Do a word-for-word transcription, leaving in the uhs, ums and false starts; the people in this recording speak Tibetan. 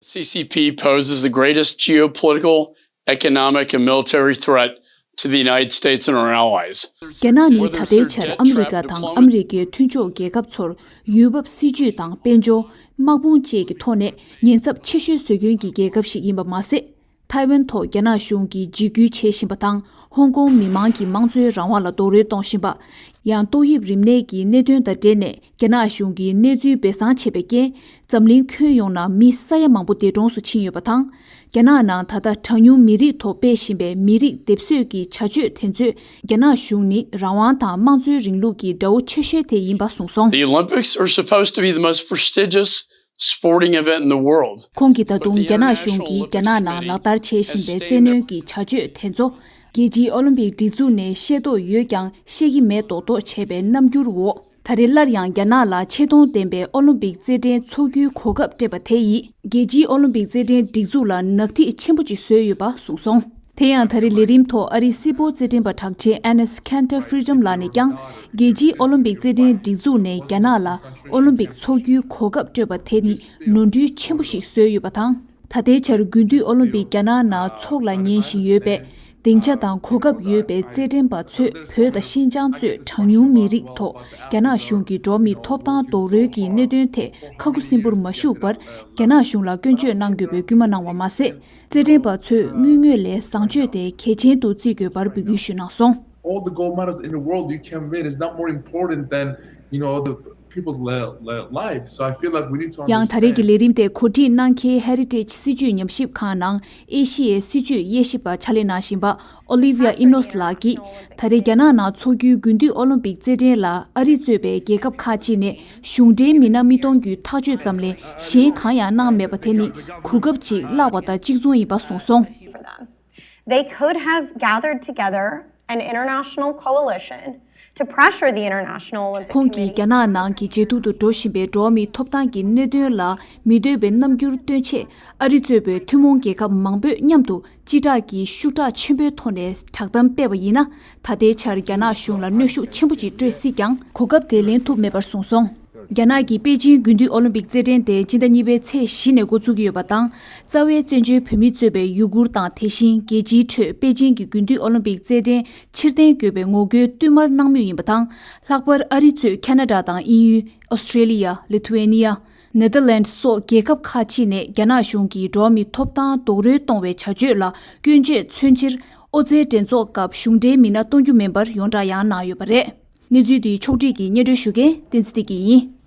C C P poses the greatest geopolitical, economic, and military threat to the United States and our allies. རྒྱ་ནག་ནི་ད་ལྟའི་ཆར་ཨ་མི་རི་ཀ་དང་ཨ་མི་རི་ཀའི་མཐུན་ཕྱོགས་རྒྱལ་ཁབ་ཚོར་ཡུལ་བབ་སྲིད་ཇུས་དང་དཔལ་འབྱོར། དམག་དཔུང་བཅས་ཀྱི་ཐོག་ནས་ཉེན་ཚབས་ཆེ་ཤོས་བཟོ་མཁན་གྱི་རྒྱལ་ཁབ་ཞིག་ཡིན་པ་མ་ཟད། ཐའེ་ཝན་ཐོག་རྒྱ་ནག་གཞུང་གིས་འཇིགས་སྐུལ་བྱེད་བཞིན་པ་དང་། ཧོང་ཀོང་མི་མང་གི་དམངས་གཙོའི་རང་དབང་ལ་རྡོག་རོལ་གཏོང་བཞིན་པ། ཡང་ཏོག་དབྱིབས་རིམས་ནད་ཀྱི་གནད་དོན་དང་འབྲེལ་ནས་རྒྱ་ནག་གཞུང་གིས་གནས་ཚུལ་སྦས་གསང་བྱས་པའི་རྐྱེན། འཛམ་གླིང་ཁྱོན་ཡོངས་ནང་མི་ས་ཡ་མང་པོ་འདས་གྲོངས་སུ་ཕྱིན་ཡོད་པ་དང་། རྒྱ་ནག་ནང་ད་ལྟ་གྲངས་ཉུང་མི་རིགས་ཐོག་སྤེལ་བཞིན་པའི་མི་རིགས་སྡེབ་གསོད་ཀྱི་བྱ་སྤྱོད་དེ་ཚོས། རྒྱ་ནག་གཞུང་ནི་རང་དབང་དང་དམངས་གཙོའི་རིང་ལུགས་ཀྱི་དགྲ་བོ་ཆེ་ཤོས་དེ་ཡིན་པ་གསུངས་སོང་། The Olympics are supposed to be the most prestigious sporting event in the world. ཁོང་གིས་ད་དུང་རྒྱ་ནག་གཞུང་གིས་རྒྱ་ནག་ནང་ལག་བསྟར་བྱེད་བཞིན་པའི་བཙན་གནོན་གྱི་བྱ་སྤྱོད་དེ་ཚོ། རྒྱལ་སྤྱིའི་ཨོ་ལིམ་པིག་སྒྲིག་འཛུགས་ནས་ཤེས་རྟོགས་ཡོད་ཀྱང་ཤེས་ཀྱི་མེད་མདོག་མདོག་བྱས་པའི་རྣམ་འགྱུར་འོག་ད་རེས་སླར་ཡང་རྒྱ་ནག་ལ་ཆེ་མཐོང་ལྡན་པའི་ཨོ་ལིམ་པིག་རྩེད་འགྲན་འཚོགས་རྒྱུའི་གོ་སྐབས་སྤྲད་པ་དེ་ཡིས། རྒྱལ་སྤྱིའི་ཨོ་ལིམ་པིག་རྩེད་འགྲན་སྒྲིག་འཛུགས་ལ་ནག་ཐིག་ཆེན་པོ་ཅིག་བཟོས་ཡོད་པ་གསུངས་སོང་། དེ་ཡང་ད་རེས་ལས་རིམ་ཐོག་ཨ་རིའི་སིལ་སྤོལ་རྩེད་འགྲན་པ་གྲགས་ཅན་Enes Kanter Freedom ལགས་ནས་ཀྱང་། རྒྱལ་སྤྱིའི་ཨོ་ལིམ་པིག་རྩེད་འགྲན་སྒྲིག་འཛུགས་ནས་རྒྱ་ནག་ལ་ཨོ་ལིམ་པིག་འཚོགས་རྒྱུའི་གོ་སྐབས་སྤྲོད་པ་དེ་ནི་ནོར་འཁྲུལ་ཆེན་པོ་ཞིག་བཟོས་ཡོད་པ་དང་། ད་ལྟའི་ཆར་དགུན་དུས་ཨོ་ལིམ་པིག་རྒྱ་ནག་ནང་འཚོགས་ལ་ཉན་བཞིན་ཡོད་པས། སྡིངས་ཆ་དང་གོ་སྐབས་ཡོད་པའི་རྩེད་འགྲན་པ་ཚོས་བོད་དང་ཤིན་ཅང་གཙོས་གྲངས་ཉུང་མི་རིགས་ཐོག་རྒྱ་ནག་གཞུང་གི་འགྲོ་བ་མིའི་ཐོབ་ཐང་རྡོག་རོལ་གྱི་གནད་དོན་ཐད་ཁ་ཁུ་སིམ་པོར་མ་བཞུགས་པར། རྒྱ་ནག་གཞུང་ལ་སྐྱོན་བརྗོད་གནང་དགོས་པའི་སྐུལ་མ་གནང་བ་མ་ཟད། རྩེད་འགྲན་པ་ཚོས་དངུལ་དངོས་ལས་བཟང་སྤྱོད་དེ་གལ་ཆེན་དུ་བརྩི་དགོས་པར་འབོད་སྐུལ་ཞུས་གནང་སོང་། All the gold medals in the world you can win is not more important than, you know, the people's li- li- lives. So I feel like we need to understand. ཡང་ད་རེས་ཀྱི་ལས་རིམ་དེ་གོ་སྒྲིག་གནང་མཁན་Heritage སྲིད་བྱུས་ཉམས་ཞིབ་ཁང་ནང་ཨེ་ཤི་ཡའི་སྲིད་བྱུས་དབྱེ་ཞིབ་པ་ཕྱག་ལས་གནང་བཞིན་པ་Olivia Enos ལགས་ཀྱིས། ད་རེས་རྒྱ་ནག་ནང་འཚོགས་རྒྱུའི་དགུན་དུས་ཨོ་ལིམ་པིག་རྩེད་འགྲན་ལ་ཨ་རི་གཙོས་པའི་རྒྱལ་ཁབ་ཁག་ཅིག་ནས་གཞུང་འབྲེལ་མི་སྣ་མི་གཏོང་རྒྱུའི་ཐག་གཅོད་ཙམ་ལས་གཞན་གང་ཡང་གནང་མེད་པ་དེ་ནི་གོ་སྐབས་ཅིག་བརླག་པ་དང་གཅིག་མཚུངས་ཡིན་པ་གསུངས་སོང་། They could have gathered together an international coalition to pressure the International Olympic ཁོང་གིས་རྒྱ་ནག་ནང་གི་ཇེ་སྡུག་ཏུ་འགྲོ་བཞིན་པའི་འགྲོ་བ་མིའི་ཐོབ་ཐང་གི་གནད་དོན་ལ་མི་འདོད་པའི་རྣམ་འགྱུར་སྟོན་ཆེད། ཨ་རི་གཙོས་པའི་ཐུན་མོང་རྒྱལ་ཁབ་མང་པོས་མཉམ་དུ་སྤྱི་བསྒྲགས་ཀྱི་ཤུགས་དྲག་ཆེན་པོའི་ཐོག་ནས་བསྒྲགས་གཏམ་སྤེལ་བ་ཡིན་ན། ད་ལྟའི་ཆར་རྒྱ་ནག་གཞུང་ལ་གནོན་ཤུགས་ཆེན་པོ་ཅིག་སྤྲོད་སྲིད་ཀྱང་གོ་སྐབས་དེ་ལེན་ཐུབ་མེད་པར་གསུངས་སོང་། རྒྱ་ནག་གི་པེ་ཅིང་དགུན་དུས་ཨོ་ལིམ་པིག་རྩེད་འགྲན་དེ་སྤྱི་ཟླ་གཉིས་པའི་ཚེས་བཞི་ནས་འགོ་བཙུགས་ཀྱི་ཡོད་པ་དང་། རྩ་བའི་བཙན་བྱོལ་བོད་མི་གཙོས་པའི་ཡུ་གུར་དང་། དེ་བཞིན་རྒྱལ་སྤྱིའི་ཁྲོད་པེ་ཅིང་གི་དགུན་དུས་ཨོ་ལིམ་པིག་རྩེད་འགྲན་ཕྱིར་འཐེན་དགོས་པའི་ངོ་རྒོལ་བསྟུད་མར་གནང་མུས་ཡིན་པ་དང་། ལྷག་པར་ཨ་རི་གཙོས་ཁ་ན་ཌ་དང་དབྱིན་ཡུལ། ཨོ་སི་ཀྲེ་ལི་ཡ། ལི་ཐུ་ཝེ་ནི་ཡ། ནེ་དར་ལེནྜ་སོགས་རྒྱལ་ཁབ་ཁག་ཅིག་ནས་རྒྱ་ནག་གཞུང་གིས་འགྲོ་བ་མིའི་ཐོབ་ཐང་རྡོག་རོལ་གཏོང་བའི་བྱ་སྤྱོད་ལ་སྐྱོན་བརྗོད་མཚོན་ཕྱིར། ཨོ་རྩལ་འགྲན་ཚོགས་སྐབས་གཞུང་འབྲེལ་མི་སྣ་གཏོང་རྒྱུ་མིན་པར་ཡོངས་བསྒྲགས་ཡང་གནང་ཡོད་པ་རེད། གནས་ཚུལ་འདི་ཕྱོགས་བསྒྲིགས་ཀྱིས་སྙན་སྒྲོན་ཞུ་མཁན་བསྟན་འཛིན་བདེ་སྐྱིད་ཡིན།